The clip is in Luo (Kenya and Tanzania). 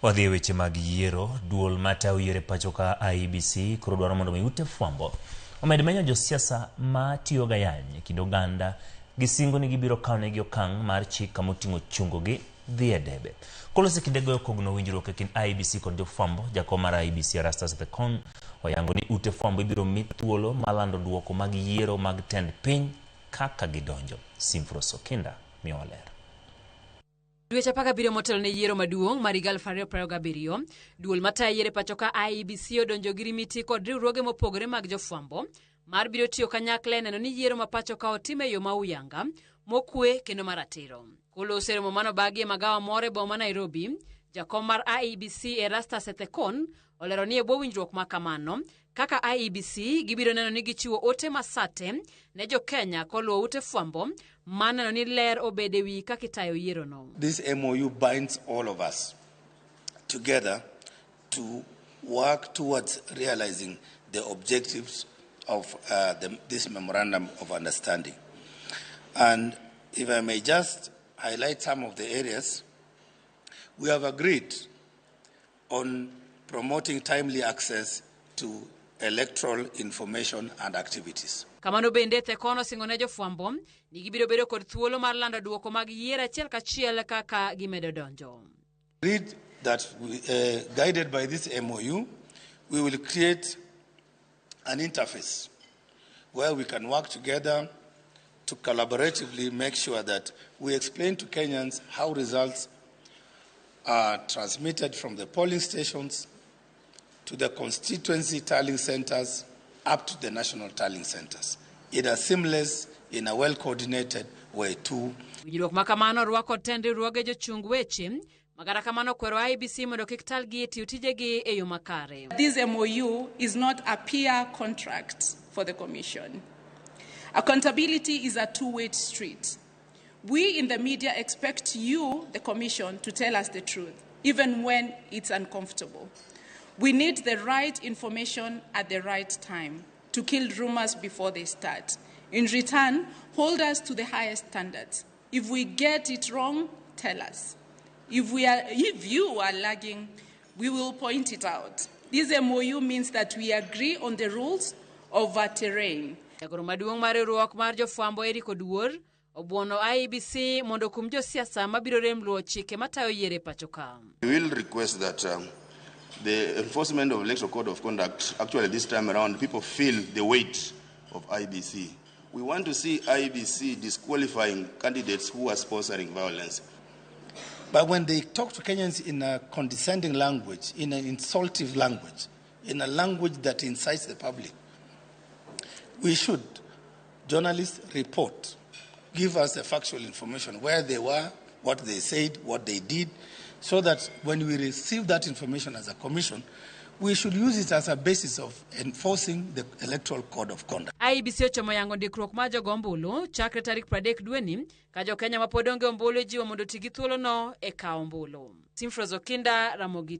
Wadhi e weche mag yiero. Duol matayo yiero e pacho ka IEBC koro dwaro mondo mi ute fwambo omed menyo josiasa ma tiyo gayany e kind oganda gi singo ni gibiro kawo negi okang' mar chik kamoting'o chungogi dhi e debe. Koloso e kinde goyo kogno winjruok e kind IEBC kod jofwambo, jakom mar IEBC Erastus Thekon oyango ni ute fwambo ibiro mi thuolo mar lando duoko mag yiero mag tend piny kaka gidonjo. Simfros Okinda miyowa ler. Dweche 17 motelo ne yiero maduong' mar higa 2027, duol matayo yiero e pacho ka IEBC odonjo gi rimiti kod riwruoge mopogore mag jofwambo mar biro tiyo kanyakla e neno ni yiero ma pacho ka otim e yo ma uyanga, mokwe kendo maratiro. Koloso e romo manobagi e magawa moro e boma ma Nairobi, jakom mar IEBC Erastus Ethekon olero ni e bwo winjruok ma kamano, kaka IEBC gibiro neno ni gichiwo ote masate ne jo-Kenya koluwo ute fwambo mar neno ni ler obed e wi kaka itayo yierono. This MOU binds all of us together to work towards realizing the objectives of this memorandum of understanding. And if I may just highlight some of the areas, we have agreed on promoting timely access to electoral information and activities. Kamano bende Thekon osingo ne jofwambo ni gibiro bedo kod thuolo mar lando duoko mag yiero achiel kachiel kaka gimedo donjo. Read that we, guided by this MOU, we will create an interface where we can work together to collaboratively make sure that we explain to Kenyans how results are transmitted from the polling stations to the constituency tallying centers up to the national tallying centers in a seamless, in a well-coordinated way too. Winjruok ma kamano orwako tend riwruoge jochung weche ma kata kamano kwero IEBC mondo kik talgi e tiyo tijegi e yo makare. This MOU is not a peer contract for the Commission. Accountability is a two-way street. We in the media expect you, the Commission, to tell us the truth, even when it's uncomfortable. We need the right information at the right time to kill rumors before they start. In return, hold us to the highest standards. If we get it wrong, tell us. If you are lagging, we will point it out. This MOU means that we agree on the rules of our terrain. Jagoro maduong' mar riwruok mar jofwambo Eric Oduor obuono IEBC mondo okum josiasa mabiro rem luwo chike matayo yiero e pacho ka. We will request that the enforcement of electoral code of conduct, actually this time around, people feel the weight of IEBC. We want to see IEBC disqualifying candidates who are sponsoring violence. But when they talk to Kenyans in a condescending language, in an insultive language, in a language that incites the public, we should, journalists, report, give us the factual information, where they were, what they said, what they did, so that when we receive that information as a commission, we should use it as a basis of enforcing the electoral code of conduct. IEBC ochomo yango ndikruok mar jogo ombulu chakre tarik 30 dweni ka jo Kenya mapod onge ombulu ijiwo mondo oti gi thuolono e kawo ombulu. Simfros Okinda, Ramogi.